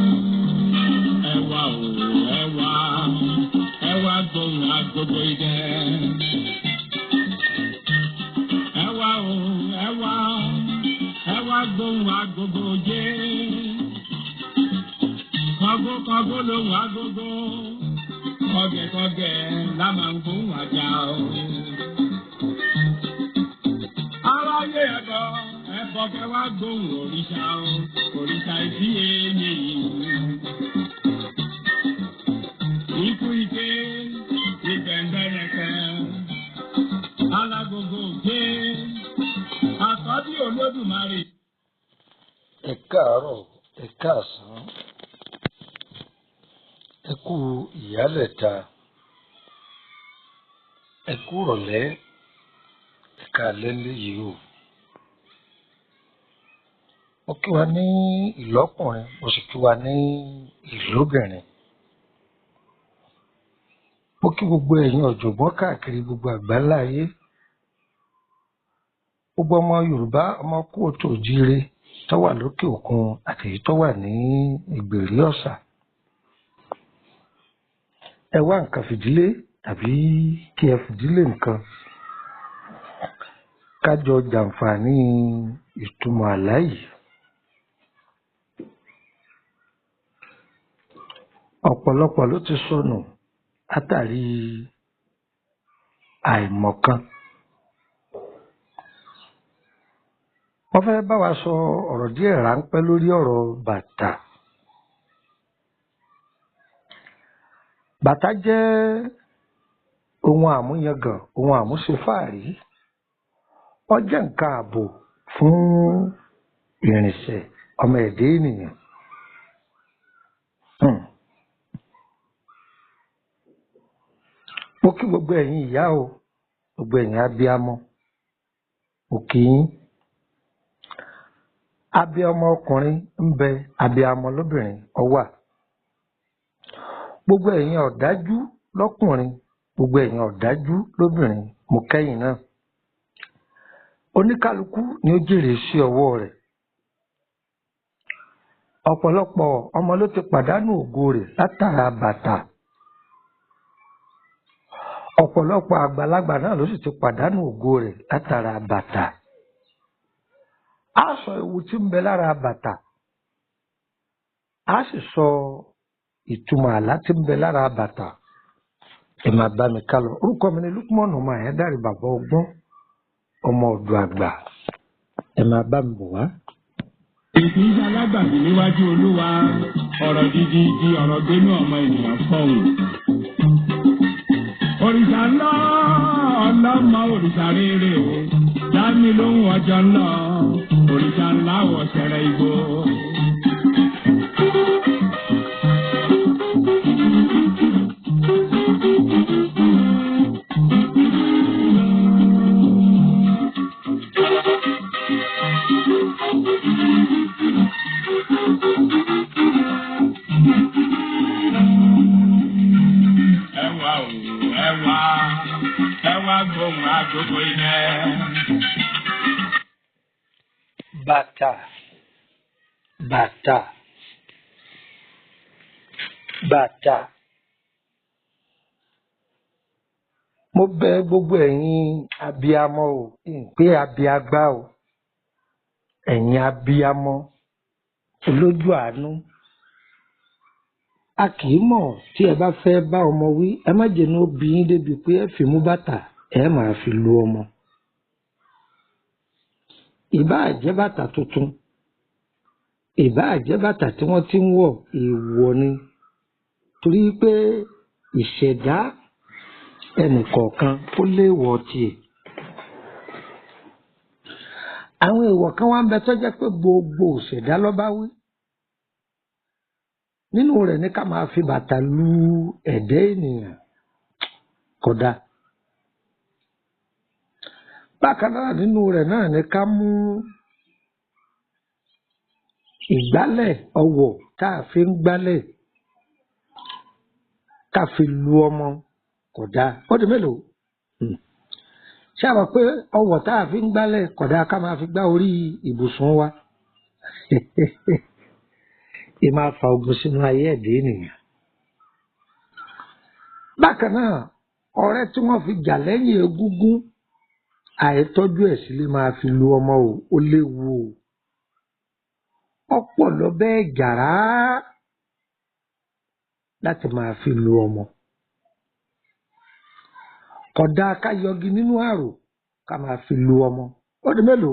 Ẹ wá o, ẹ wá, ẹ wá gbóhùn agogo idẹ. Ẹ wá o, ẹ wá, ẹ wá gbóhùn agogo jẹ́. Kọ̀gó kọ̀gó lóhùn agogo, kọ̀gẹ̀ kọ̀gẹ̀ la máa ń gbóhùn àjà o. Aráyé ẹ̀bọ, ẹ̀bọ kẹ wá gbóhùn òrìṣà o, òrìṣà ìbí èyí. Ikú ike, ìgbẹ̀ngbẹ̀rẹ̀kẹ̀, alágogo òkè, àkọ́bí Olódùmarè. Ẹ káàárọ̀, ẹ káàsán, ẹ kú ìyálẹ̀ta, ẹ kú ìrọ̀lẹ́, ẹ káalẹ́ léyìí o. Mo kí wa ní ìlọ́kùnrin, mo sì kí wa ní ìlóbìnrin. Mo kí gbogbo ẹ̀yin ọ̀jọ̀gbọ́n káàkiri gbogbo àgbáńlá ayé. Gbogbo ọmọ Yorùbá, ọmọ kóòtù òjíire tó wà lókè òkun àti èyí tó wà ní ìgbèrí ọ̀sà. Ẹ wá nǹkan fìdílé tàbí kí ẹ fìdílé nǹkan. Ká jọ jàǹfààní ìtumọ̀ àlá yìí. Ọ̀pọ̀lọpọ̀ ló ti sọnù látàrí àìmọ̀kan. Wọ́n fẹ́ bá wa sọ ọ̀rọ̀ díẹ̀ ráńpẹ́ lórí ọ̀rọ̀ bàtà. Bàtà jẹ́ ohun àmúyangàn, ohun àmúṣefáàrí. Ó jẹ́ nǹkan ààbò fún ìrìnsẹ̀ ọmọ ẹ̀dá ènìyàn. Mo kí gbogbo ẹ̀yin ìyá o, gbogbo ẹ̀yin abiyamọ, mo kí yín. Abiyamọ ọkùnrin ń bẹ, abiyamọ lóbìnrin ó wà. Gbogbo ẹ̀yin ọ̀dájú lọ́kùnrin, gbogbo ẹ̀yin ọ̀dájú lóbìnrin, mo kẹ́yìn náà. Oníkálukú ni ó jèrè sí ọwọ́ rẹ̀. Ọ̀pọ̀lọpọ̀ ọmọ ló ti pàdánù ògo rẹ̀ látara bàtà. Ọ̀pọ̀lọpọ̀ àgbàlagbà náà ló sì ti pàdánù ògo rẹ̀ látara bàtà. Á sọ ewu tí ń bẹ lára bàtà. Á sì sọ ìtumọ̀ àlá tí ń bẹ lára bàtà. Ẹ máa bá mi ká lọ. Orúkọ mi ni Lukman ọmọ Àyándàrè bàbá ọgbọ́n, ọmọ ọ̀dọ̀ àgbà. Ẹ máa bá mi bọ̀ wá. Ìpín alágbàbí níwájú Olúwa, ọ̀rọ̀ dídí di ọ̀rọ̀ gbénú ọmọ ènìyàn fọ̀hùn. Òrìṣà ńlá ọlọ́mọ òrìṣà rere o, dání lóhùn ọjọ́ ńlọ, òrìṣà ńlá wọ̀ ṣẹ̀rẹ̀ igbó. Ẹ wá o, ẹ wá, ẹ wá gbóhùn agogo idẹ. Bàtà, bàtà, bàtà. Mo bẹ̀ gbogbo ẹ̀yin abiyamọ o, n pé abiagbá o. Ẹ̀yin abiyamọ olójú àánú. A kì í mọ̀ tí ẹ bá fẹ́ bá ọmọ wí, ẹ má jẹ́ ní ó bí yín débi pé ẹ fi mú bàtà, ẹ máa fi lu ọmọ. Ìbáà jẹ́ bàtà tuntun, ìbáà jẹ́ bàtà tí wọ́n ti ń wọ̀, èèwọ̀ ni. Torí pé ìṣẹ̀dá ẹnì kọ̀ọ̀kan ó léèwọ̀ tiẹ̀. Àwọn èèwọ̀ kan wá ń bẹ tó jẹ́ pé gbogbo ìṣẹ̀dá ló bá wí. Nínú rẹ̀ ni ká máa fi bàtà lu ẹ̀dá ènìyàn kódà. Bákan náà nínú rẹ̀ náà ni ká mú ìgbálẹ̀ ọwọ̀ tá a fi ń gbálẹ̀ ká fi lu ọmọ kò dáa. Ó di mélòó? Ṣé a mọ̀ pé ọwọ́ tá a fi ń gbálẹ̀ kò dáa ká máa fi gbá orí ibùsùn wa? Ì máa fa ogun sínú ayé ẹ̀dá ènìyàn. Bákan náà, ọ̀rẹ́ tí wọ́n fi jà lẹ́yìn egúngún, àìtọ́jú ẹ̀ sílé máa fi lu ọmọ o, ó léwu o. Ọ̀pọ̀ lọ bẹ́ẹ̀ jàrá láti máa fi lu ọmọ. Kódà ká yọgi nínú àrò ká máa fi lu ọmọ. Ó di mélòó?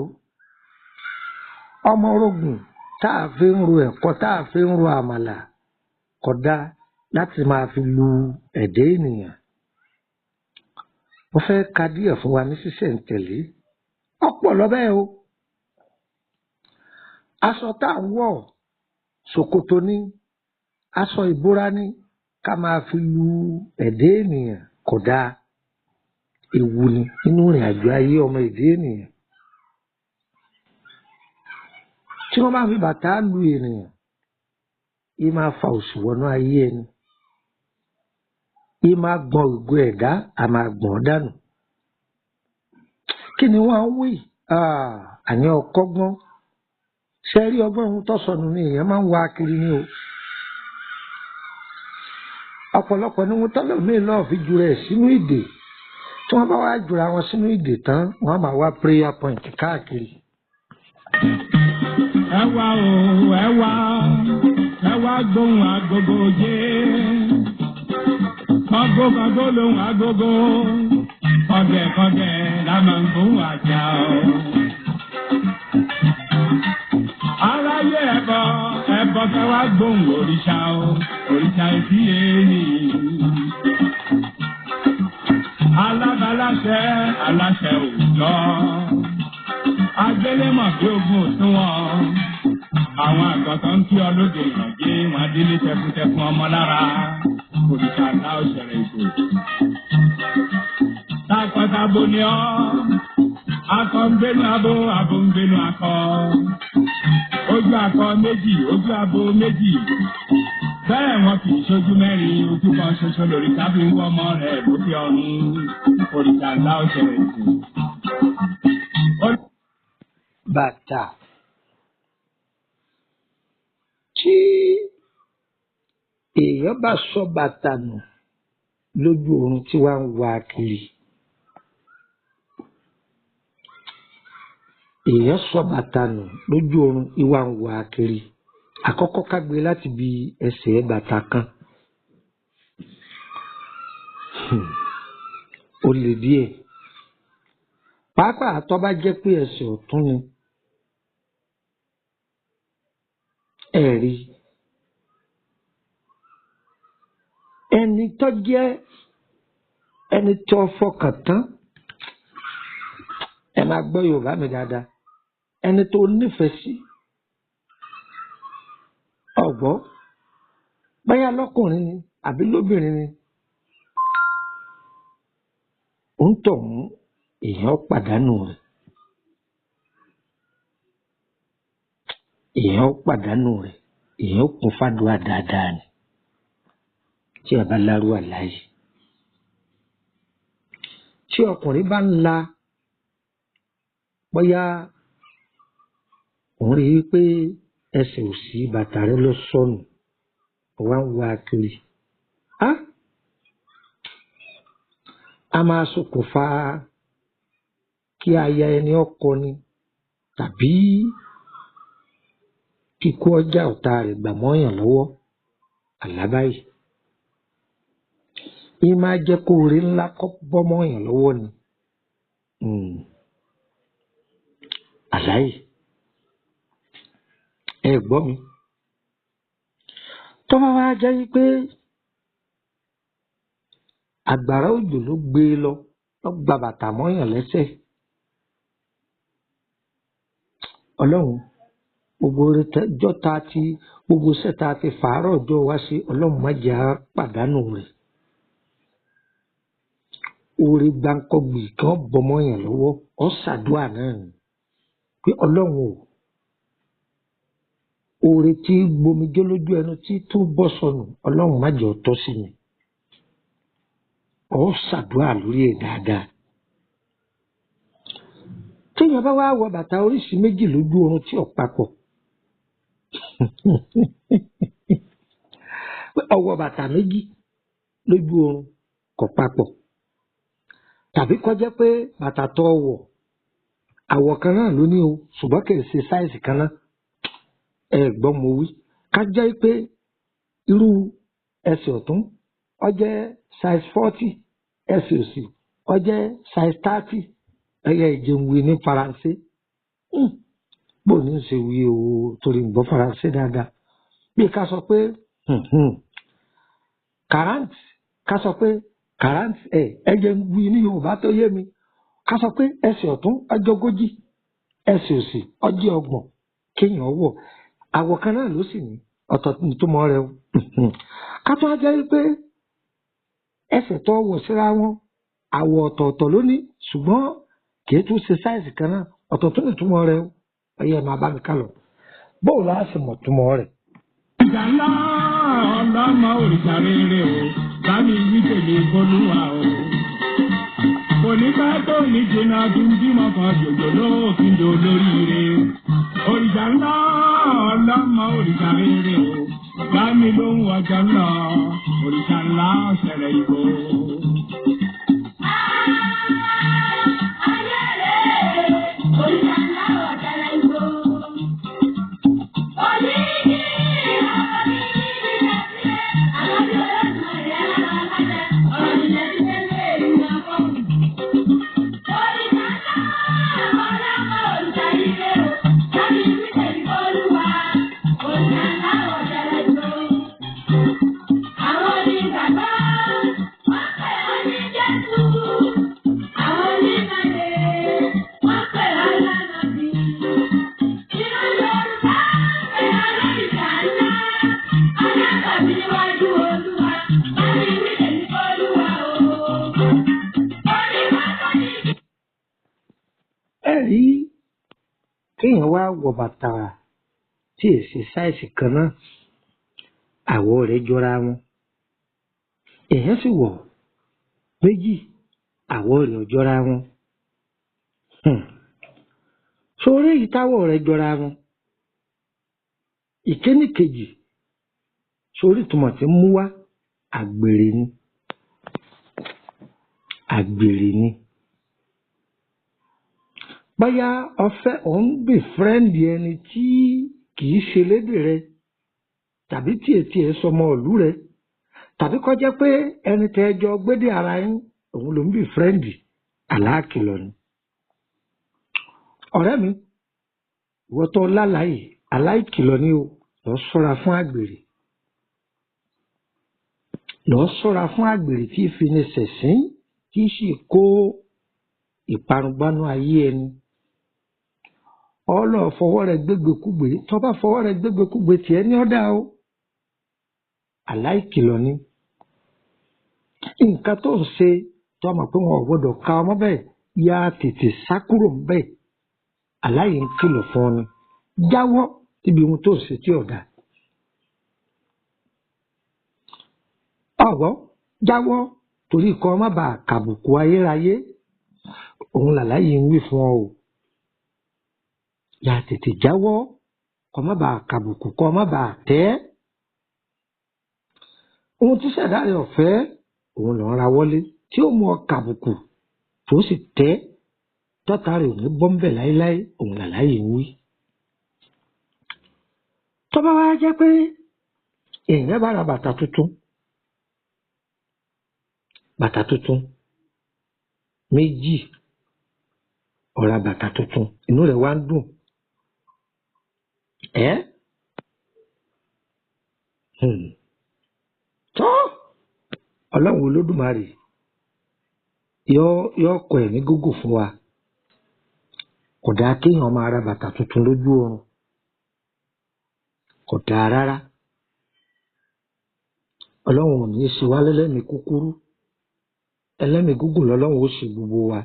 Ọmọ orogùn tá a fi ń ro ẹ̀kọ, tá a fi ń ro àmàlà, kódà láti máa fi lu ẹ̀dá ènìyàn. Mo fẹ́ ka díẹ̀ fún wa ní sísẹ̀ǹtẹ̀lé. Ọ̀pọ̀ lọ bẹ́ẹ̀ o. Aṣọ tá à ń wọ̀, ṣòkòtò ní, aṣọ ìbora ní, ká máa fi lu ẹ̀dá ènìyàn kò dáa. Ewu ni nínú ìrìn àjò ayé ọmọ ẹ̀dá ènìyàn. Tí wọ́n bá fi bàtà lu ènìyàn, yìí máa fa òṣì wọnú ayé ẹni. Yìí máa gbọn ògo ẹ̀dá, a máa gbọ̀n ọ́ dànù. Kí ni wọ́n ń wí? Àní ọkọ́gbọ́n. Ṣé rí ọgbọ́n ohun tó sọnù ni èèyàn máa ń wá kiri ni o. Ọ̀pọ̀lọpọ̀ ni wọ́n tọ́lọ̀ míì lọ́ọ̀ fi ju rẹ̀ sínú ìdè. Tí wọ́n bá wá jura wọn sínú ìdè tán, wọ́n á máa wá prayer point káàkiri. Ẹ wá o, ẹ wá, ẹ wá gbóhùn agogo jẹ́. Kọ́gókọ́gó lóhùn agogo, kọ́gẹ̀kọ́gẹ̀ la máa ń gbóhùn àjà o. Aráyé ẹbọ, ẹbọ kẹ́ wá gbóhùn òrìṣà o, òrìṣà ìdílé ni. Alábaláṣẹ, aláṣẹ òòjọ́. Agbélémọ̀ bí ogun òṣùwọ̀n. Àwọn àgọ́tọ̀ ń kí ọ lóde ìrànjẹ́ wọn délé tẹkùntẹkùn ọmọ lára. Òrìṣà ńlá òṣèré ìbò. Takọtabo ni ọ́, akọ ń gbénu abo, abo ń gbénu akọ. Ojú akọ méjì, ojú abo méjì. Bẹ́ẹ̀ wọn kì í ṣojú mẹ́rin, ojú kan ṣoṣo lòrìṣà fi ń wọ́ ọmọ rẹ̀ lókè ọ̀run. Òrìṣà ńlá òṣèré ìbò. Bàtà tí èèyàn bá sọ bàtà nù lójú oorun tí wàá ń wá kiri. Èèyàn sọ bàtà nù lójú oorun tí wàá ń wá kiri. Àkọ́kọ́ ká gbé láti bi ẹsẹ̀ bàtà kan. Ó le díẹ̀. Pàápàá tó bá jẹ́ pé ẹsẹ̀ ọ̀tún ni. Ẹ rí ẹni tó jẹ́ ẹni tó fọkàn tán, ẹ máa gbọ́ Yorùbá mi dáadáa, ẹni tó nífẹ̀ẹ́ sí, ọ̀gbọ́, bóyá lọ́kùnrin ni àbí lóbìnrin ni, òun tọ̀hún èèyàn pàdánù rẹ̀. Èèyàn pàdánù rẹ̀, èèyàn kún fàdúrà dáadáa ni tí a bá lárú àláyé. Tí ọkùnrin bá ń la, bóyá òun rí i pé ẹsẹ̀ òsì bàtà rẹ̀ lọ sọnù, ọ̀wá ń wá kiri. A máa ṣokùnfà kí aya ẹni ọkọ ni tàbí kíkó ọjà ọ̀tá rẹ̀ gbà mọ́yàn lọ́wọ́ àlá báyìí. Yìí máa jẹ́ kó oore ńlá kọ́ bọ́ mọ́yàn lọ́wọ́ ni. Àlá yìí. Ẹ gbọ́ mi. Tó bá wá jẹ́ wípé àgbàrá òjò ló gbé e lọ, ló gba bàtà mọ́yàn lẹ́sẹ̀. Ọlọ́run, gbogbo oore ọjọ́ ta ti, gbogbo iṣẹ́ ta ti fàárọ̀ ọjọ́ wa ṣe, Ọlọ́run má jẹ́ á pàdánù rẹ̀. Oore gbáǹkọ́gbì kan bọ́ mọ́yàn lọ́wọ́, ó ṣàdúà náà ni pé Ọlọ́run o, oore tí gbomijó lójú ẹnu tí tún bọ́ sọnù, Ọlọ́run má jẹ́ ó tọ́ sí mi. Ó ṣàdúrà lórí ẹ̀ dáadáa. Téèyàn bá wá wọ bàtà oríṣi méjì lójú oorun tí ò papọ̀, ó wọ bàtà méjì lójú oorun kò papọ̀, tàbí kó jẹ́ pé bàtà tó wọ̀ àwọ̀ kan náà ló ní o, ṣùgbọ́n kì í ṣe sáìsì kan náà. Ẹ gbọ́ mo wí, ká jẹ́ pé irú ẹsẹ̀ ọ̀tún ó jẹ́ size 40, ẹsẹ̀ òsì ó jẹ́ size 30. Ẹyẹ ìjẹun wí ní Faransé. Bó ní ṣe wí o, torí ń gbọ́ Faransé dáadáa. Bí ká sọ pé quarante, ká sọ pé quarante, ẹ jẹ́ ń wí ní Yorùbá tó yé mi. Ká sọ pé ẹsẹ̀ ọ̀tún ó jẹ́ 40, ẹsẹ̀ òsì ó jẹ́ 30, kéèyàn wọ̀. Àwọ̀ kan náà ló sì ní, ọ̀tọ̀ tó mọ́ rẹ o. Ká tó wá jẹ́ pé ẹsẹ̀ tó wọ̀ síra wọn, àwọ̀ ọ̀tọ̀ọ̀tọ̀ ló ní, ṣùgbọ́n kì í tún ṣe sáìsì kan náà, ọ̀tọ̀ tó ní túmọ̀ rẹ o. Ẹyẹ máa bá mi ká lọ. Bóò láà sì mọ̀ túmọ̀ rẹ̀? Òrìṣà ńlá ọlọ́mọ òrìṣà rere o, bá mi wí tèmi kólúwa o. Kò ní pẹ́ tó ní jìnnà kí n bímọ kan jòjò lóòkì ń do lóríire. Òrìṣà ńlá ọlọ́mọ òrìṣà rere o, bá mi lóhùn ọjọ́ ńlọ, òrìṣà ńlá ọ̀sẹ̀rẹ̀ ìbò. Ẹ rí kéèyàn wá wọ bàtà tí è ṣe sáìsì kan náà, àwọ̀ rẹ̀ jọra wọn. Èèyàn sì wọ̀ méjì, àwọ̀ rẹ̀ ò jọra wọn. Sórí èyí táwọ̀ rẹ̀ jọra wọn, ìkíní kejì, sórí ìtumọ̀ tí ń mú wá, àgbèrè ni. Àgbèrè ni. Bóyá ọfẹ́ òun bí fírẹ́ǹdì ẹni tí kìí ṣe lédè rẹ, tàbí tí ètí ẹ sọmọ ìlú rẹ, tàbí kó jẹ́ pé ẹni tẹ́ ẹ jọ gbédè ara yín òun ló ń bí fírẹ́ǹdì, aláàkìlọ̀ ni. Ọ̀rẹ́ mi, ìwọ tó lálàyé, aláìkìlọ̀ ni o, lọ ṣọ́ra fún àgbèrè. Lọ ṣọ́ra fún àgbèrè tí fi ni ṣẹ̀sín, tí sì kó ìparun bánú ayé ẹni. Ọlọ́ fọwọ́ rẹ gbégbékúgbé, tó bá fọwọ́ rẹ gbégbékúgbé tiẹ̀ ní ọ̀dà o. Aláìkìlọ̀ ni. Nǹkan tó ń ṣe tó mọ̀ pé wọn ò gbọdọ̀ ka ọmọ bẹ́ẹ̀, yá tètè sá kúrò ńbẹ̀. Aláì ń kìlọ̀ fún ọ ni. Jáwọ́ níbi ohun tó ń ṣe tí ọ̀dà. Ọ̀gbọ́n jáwọ́ torí kọ́ má bàa kàbùkù ayérayé. Òun làláyé ń wí fún ọ o. Yá tètè jáwọ́ kọ́ má bàa kàbùkù, kọ́ má bàa tẹ́. Ohun tí ṣẹ̀dá rẹ̀ ọ̀fẹ́ òun lọ́ọ́ ra wọlé tí ó mú ọ kàbùkù tó sì tẹ́, tọ́ta rẹ̀ ò ní bọ́m̀bẹ̀ láéláé, òun làláyé ń wí. Tó bá wá jẹ́ pé èèyàn bá ra bàtà tuntun, bàtà tuntun méjì, ó ra bàtà tuntun, inú rẹ̀ wá ń dùn. Ẹ́ tọ́ Ọlọ́run Olódùmarè yóò kọ ẹ̀mí gígùn fún wa. Kò dáa kéèyàn máa ra bàtà tuntun lójú oorun. Kò dáa rárá. Ọlọ́run ò ní í ṣe wá lẹ́lẹ́mìí kúkúrú. Ẹlẹ́mìí gígùn lọ́lọ́run ó ṣe gbogbo wa.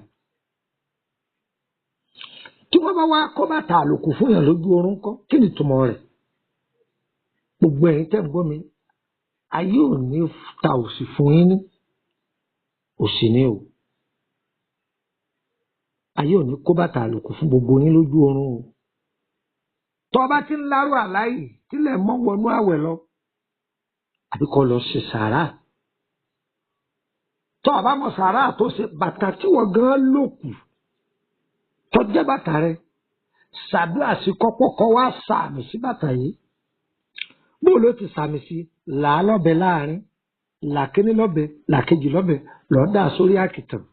Tí wọ́n bá wá kó bàtà àlòkù fún yàn lójú oorun ńkọ́, kí ni ìtumọ̀ rẹ̀? Gbogbo ẹ̀yin tẹ́ ń gbọ́ mi, ayé ò ní ta òṣì fún yín ní. Òṣì ni o. Ayé ò ní kó bàtà àlòkù fún gbogbo yín lójú oorun o. Tọ́ ọ bá ti ń lárò àláyè tílẹ̀ mọ́ wọnú àwẹ̀ lọ, àbí kó lọ ṣe sàárà. Tọ́ ọ bá mọ sàárà tó ṣe, bàtà tí wọ́n gan lò kù tó jẹ́ bàtà rẹ̀, ṣàdúrà sí kọ́pọ̀ kọ́ wá sàmì sí bàtà yìí. Bóò ló ti sàmì sí? Làá lọ́bẹ láàrin, làkíní lọ́bẹ, làkejì lọ́bẹ, lọ́ọ́ dà sórí àkìtàn.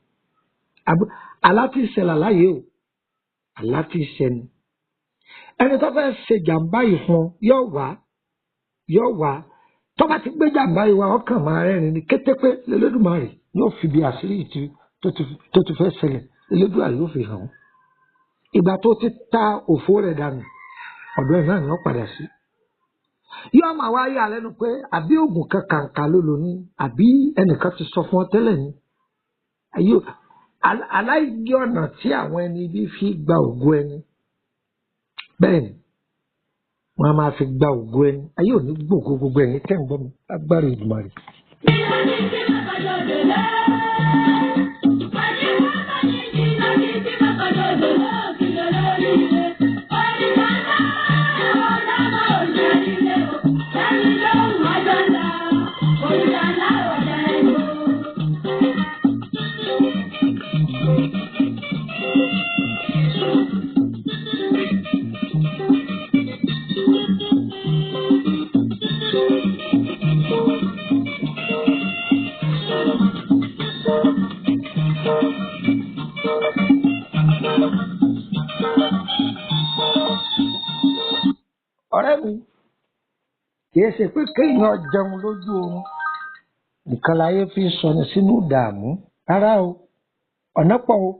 Àlá tí ń ṣẹlẹ̀ láyé o, àlá tí ń ṣẹ ni. Ẹni tó fẹ́ ṣe jàǹbá yìí fún ọ yóò wá, yóò wá. Tó bá ti gbé jàǹbá yìí wá, ọkàn máa rẹ́rìn ní kété pé Elédùmarè yóò fi bí àṣírí yìí tó ti fẹ́ ṣẹlẹ̀, Elédùmarè yóò fi hàn án. Ìgbà tó ti ta òfó rẹ̀ dànù, ọ̀dọ̀ ẹ̀ náà ni wọ́n padà sí. Yóò máa wá yà lẹ́nu pé àbí oògùn kan kàǹkà ló lò ní, àbí ẹnìkan ti sọ fún ọ tẹ́lẹ̀ ni. Ayé aláìní ọ̀nà tí àwọn ẹni ibi fi gba ògo ẹni. Bẹ́ẹ̀ ni, wọ́n á máa fi gba ògo ẹni. Ayé ò ní gbògo gbogbo ẹ̀yin tẹ́ ń gbọ́ mi lágbára Èdùmàrè. Ọ̀rẹ́ mi, kìí ṣe pé kéèyàn jẹun lójú oorun nìkan láyé fi sọni sínú ìdààmú rárá o. Ọ̀nà pọ̀ o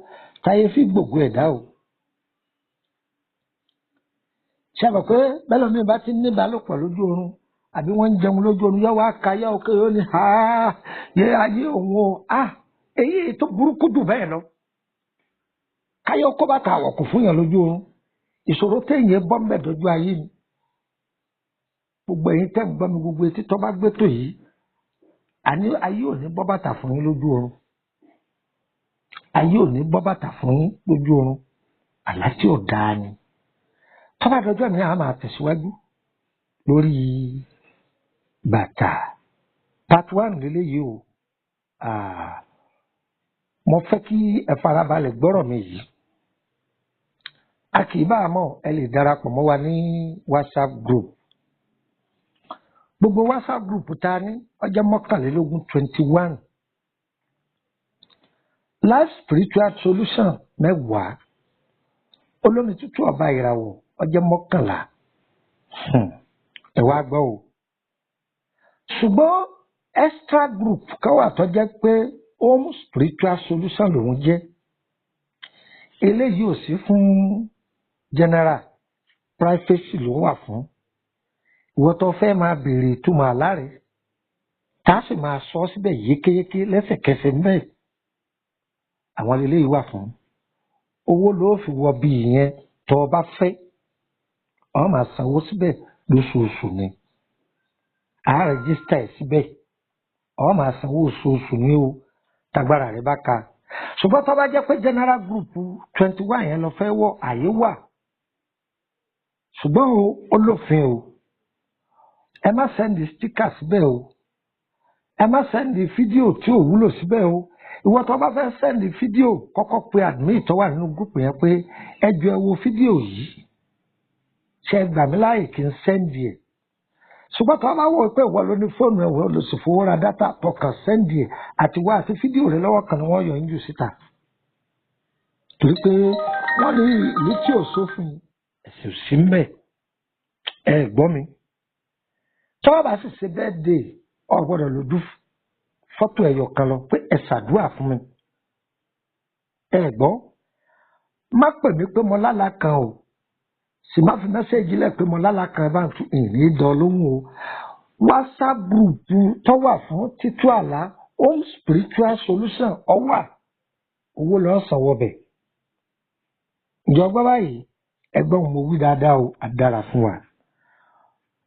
táyé fi gbògo ẹ̀dá o. Ṣé àbọ̀ pé bẹ́ẹ̀ lómi bá ti ní ìbálòpọ̀ lójú oorun àbí wọ́n ń jẹun lójú oorun, yóò wá ka yá òkè yóò ní ha yé ayé òun o. Ah, èyí tó burúkú jù bẹ́ẹ̀ lọ. Káyọ̀ kó bàtà àwọ̀kù fún yàn lójú oorun. Ìṣòro téèyàn bọ́ ń bẹ̀ dọ́jú ayé ni. Gbogbo ẹ̀yin tẹ́ ń gbọ́ mi, gbogbo etí tó bá gbé tò yìí, àní ayé ò ní bọ́ bàtà fún yín lójú oorun. Ayé ò ní bọ́ bàtà fún yín lójú oorun. Àlá tí ò dáa ni. Tó bá dọjọ́ mi, a máa tẹ̀síwájú lórí bàtà. Part 1 lélẹ́yìí o. Mo fẹ́ kí ẹ farabalẹ̀ gbọ́rọ̀ mi yìí. A kì í bá a mọ̀, ẹ lè darapọ̀ mọ́ wa ní WhatsApp group. Gbogbo WhatsApp group ta ní ọjọ́ 21, 21. Life Spiritual Solution 10. Olómi tútù ọba ìràwọ̀ ọjọ́ 11. Ẹ wá gbọ́ o. Ṣùgbọ́n extra group kan wà tó jẹ́ pé Home Spiritual Solution lòún jẹ́. Eléyìí ò sí fún general, privacy ló wà fún. Ìwọ tó fẹ́ máa béèrè ìtumọ̀ àlá rẹ̀, tá a sì máa sọ ọ́ síbẹ̀ yékéyéké lẹ́sẹ̀kẹsẹ̀ ńbẹ̀. Àwọn eléyìí wà fún. Owó ló fi wọ bí ìyẹn tó o bá fẹ́. Ọ máa sanwó síbẹ̀ lóṣooṣù ni. A rẹ́gísítà ẹ̀ síbẹ̀. Ọ máa sanwó oṣooṣù ni o. Tagbára rẹ̀ bá ka. Ṣùgbọ́n tó bá jẹ́ pé general group 21 yẹn lọ fẹ́ wọ, àyè wà. Ṣùgbọ́n o, ó lófin o. Ẹ má sẹ́ndì sticker síbẹ̀ o. Ẹ má sẹ́ndì fídíò tí ò wúlò síbẹ̀ o. Ìwọ tó bá fẹ́ sẹ́ndì fídíò, kọ́kọ́ pe admin tó wà nínú group yẹn pé ẹ jọ ẹ wo fídíò yìí. Ṣé ẹ gbà mí láàyè kí n sẹ́ndì ẹ̀? Ṣùgbọ́n tó bá wò ó pé ìwọ ló ní fóònù ẹ̀, ìwọ ló sì fowó ra dátà tọkàn sẹ́ndì ẹ̀ àti wá àti fídíò rẹ lọ́wọ́ kan ni wọ́n yọ yín jù síta. Torí pé wọ́n ní ìlú tí ò sófin ẹ̀sìn ò sí mbẹ̀. Ẹ gbọ́ mi. Tọ́wọ́ bá sì ṣe birthday, o gbọ́dọ̀ lòdù fọ́tò ẹ̀yọ̀ kan lọ pé ẹ ṣàdúrà fún mi. Ẹ gbọ́. Má pè mí pé mo lálàá kan o. Sì má fi mẹ́sẹ̀gì lẹ̀ pé mo lálàá kan bá ń tún ìrìn dán lóhùn o. WhatsApp group tó wà fún títú àlá Home Spiritual Solution ó wà. Owó lọ sanwó bẹ̀. Ǹjọ́ gbọ́ báyìí, ẹgbọ́n mo wí dáadáa o, á dára fún wa.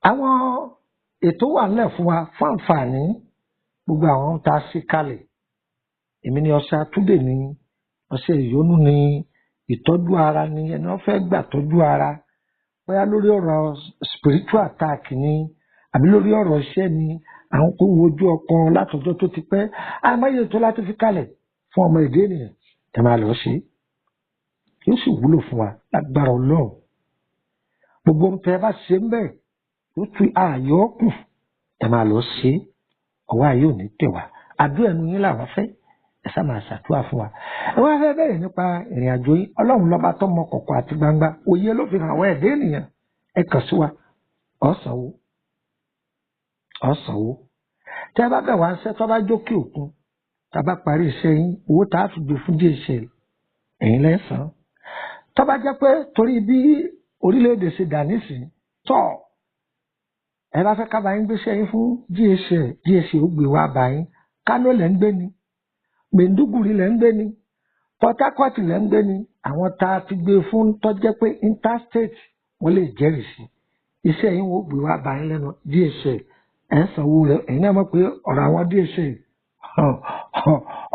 Àwọn ètò wà nílẹ̀ fún wa fún àǹfààní gbogbo àwọn tá a ṣe kalẹ̀. Èmi ni ọṣẹ àtúndè ni, ọṣẹ ìyónú ni, ìtọ́jú ara ni, ẹni wọ́n fẹ́ gbà tọ́jú ara, bóyá lórí ọ̀rọ̀ spiritual attack ni àbí lórí ọ̀rọ̀ iṣẹ́ ni, àwọn kò wojú ọkọ látọjọ́ tó ti pẹ́. Àìmọye tó láti fi kalẹ̀ fún ọmọ èdè ènìyàn, ẹ máa lọ ṣe, yóò sì wúlò fún wa lágbára Ọlọ́run. Gbogbo ohun tẹ ẹ bá ṣe ń bẹ̀ yóò tún ààyò kù, ẹ máa lọ ṣe, ọwọ́ ayé ò ní tẹ̀ wá. Àdúrà ẹnu yín làwọn fẹ́, ẹ sá máa ṣàdúrà fún wa. Ẹ wá fẹ́ bẹ̀rẹ̀ nípa ìrìn àjò yín. Ọlọ́run lọ́ba tó mọ kọ̀kọ̀ àti gbangba, òye ló fi hàn àwọn ẹ̀dá ènìyàn. Ẹ kàn sí wa, ọ̀sánwó ọ̀sánwó. Tẹ́ ẹ bá bẹ̀ wá ń ṣẹ́ tó bá jókè òkun, tá a bá parí iṣẹ́ yín, owó tá a fi gbé fún DHL ẹ̀yin lẹ́sàn-án. Tó bá jẹ́ pé torí bí orílẹ̀-èdè ṣe dà nísìn, tọ́ ẹ bá fẹ́ ká bá yín gbéṣẹ́ yín fún DHL, DHL ó gbé wá bá yín. Kánò lẹ́ ń gbé ni, Maiduguri lẹ́ ń gbé ni, Port Harcourt lẹ́ ń gbé ni, àwọn tá a ti gbé fún tó jẹ́ pé interstate wọ́n lè jẹ́rìí sí iṣẹ́ yín, wọ́n gbé wá bá yín lẹ́nu DHL, ẹ̀ ń sanwó rẹ̀. Ẹ̀yin náà mọ̀ pé ọ̀rọ̀ àwọn DHL,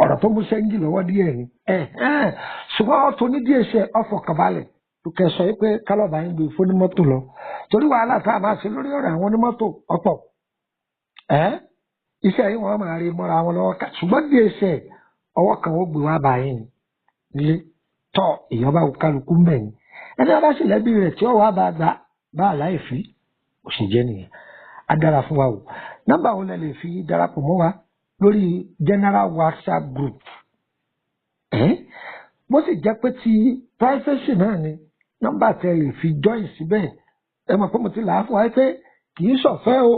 ọ̀rọ̀ tó mú sẹ́ńgì lọ́wọ́ díẹ̀ ni, ṣùgbọ́n ọ̀tún ní DHL ọ̀fọ̀kànbalẹ̀ tó sọ pé kálọ̀bà yín gbé fún onímọ́tò lọ, torí wàhálà tá a máa ṣe lórí ọ̀rọ̀ àwọn onímọ́tò ọ̀pọ̀. Iṣẹ́ yìí wọ́n máa rí mọ́ra wọn lọ́wọ́ ká, ṣùgbọ́n DHL ọwọ́ kan ó gbé wá bá yín nílé. Tọ́ èèyàn bá kálukú ń bẹ̀ ni, ẹni bá sì lẹ́bí rẹ̀ tí ó wàá bá gbà bá àláìfí ò sì jẹ́ nìyẹn. Á dára fún wa o. Nọ́mbà wo lẹ lè fi darapọ̀ mọ́ wa lórí general WhatsApp group? Bó sì jẹ́ pé ti privacy náà ni, nọ́mbà tẹ lè fi join síbẹ̀. Ẹ mọ̀ pé mo ti là á fún wa pé kì í ṣọ̀fẹ́ o.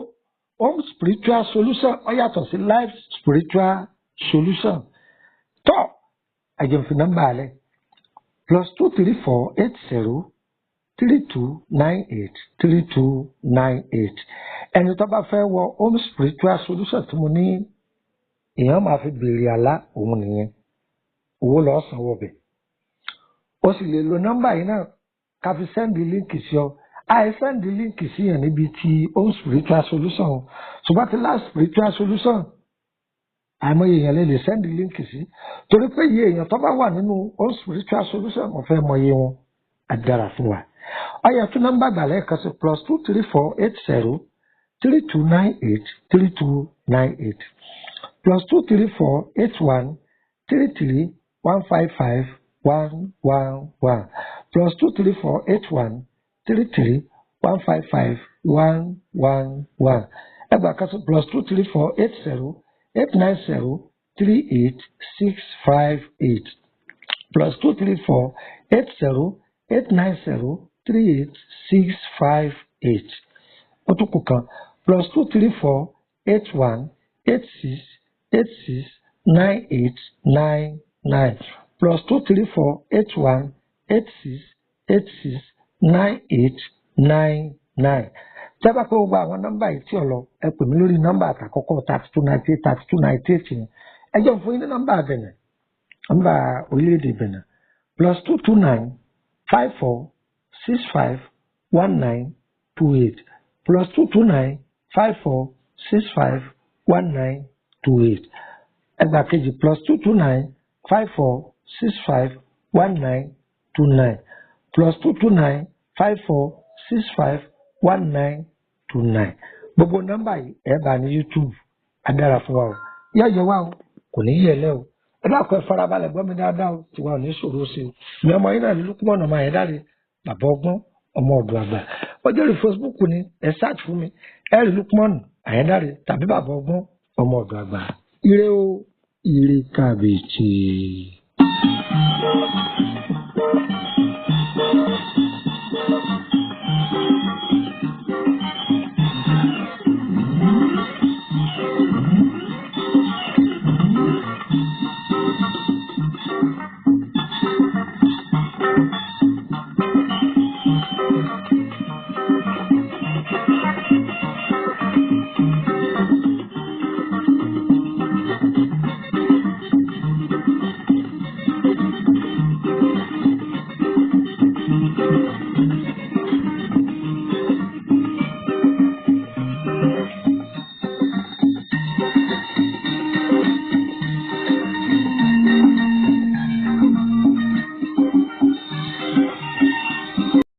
Home spiritual solution ó yàtọ̀ sí life spiritual solution. Tọ́ ẹ̀jẹ̀ fi nọ́mbà rẹ̀: +234 80 3298 3298. Ẹni tó bá fẹ́ wọ home spiritual solution tí mo ní èèyàn máa fi béèrè àlá, òun nìyẹn, owó lọ́ọ́ sanwó bẹ̀. O sì lè lo nọ́mbà yìí náà ká fi send link sí ọ. Àì send link sí yẹn níbi tí home spiritual solution o, ṣùgbọ́n ti life spiritual solution, àìmọye èèyàn lè send link sí, torí pé iye èèyàn tó bá wà nínú home spiritual solution, mo fẹ́ mọ iye wọn. Á dára fún wa. Ọyẹ tún nọ́mbà gbà lẹ́ẹ̀kan sí: +234 80 3298 3298, +234 81 33 155 111, +234 81 33 155 111. Ẹgbàá kan sí: +234 80 890 38658, +234 80 890 38658. Ó tún kù kan: +234 81 86 86 98 99, +234 81 86 86 98 99. Tẹ́ bá pé gbogbo àwọn nọ́mbà yìí tí ò lọ, ẹ pè mí lórí nọ́mbà àtàkọ́kọ́, 3298 3298 yẹn. Ẹ jẹ́ n fún yín ní nọ́mbà Benin, nọ́mbà orílẹ̀-èdè Benin: +229 54 65 19 28, +229 54 65 19 28. Ẹgbàá kejì: +229 54 65 19 29, +229 54 65 19 29. Gbogbo nọ́mbà yìí ẹ bá ní YouTube. Á dára fún wa o, yóò yẹ wá o, kò ní yẹ lẹ o. Ẹ dákun, ẹ farabalẹ̀ gbọ́ mi dáadáa o, tiwa ò ní ṣòro sí o. Ìyá ọmọ yín náà ní Lukumọ̀nà ọmọ Ayédáre, bàbá ọgbọ́n, ọmọ ọ̀dọ̀ àgbà. Ọjọ́ rí Facebook ni, ẹ search fún mi, ẹ rí Lukumọ̀nà Ayédáre tàbí bàbá ọgbọ́n, ọmọ ọ̀dọ̀ àgbà. Ire o, ire kàbìtì.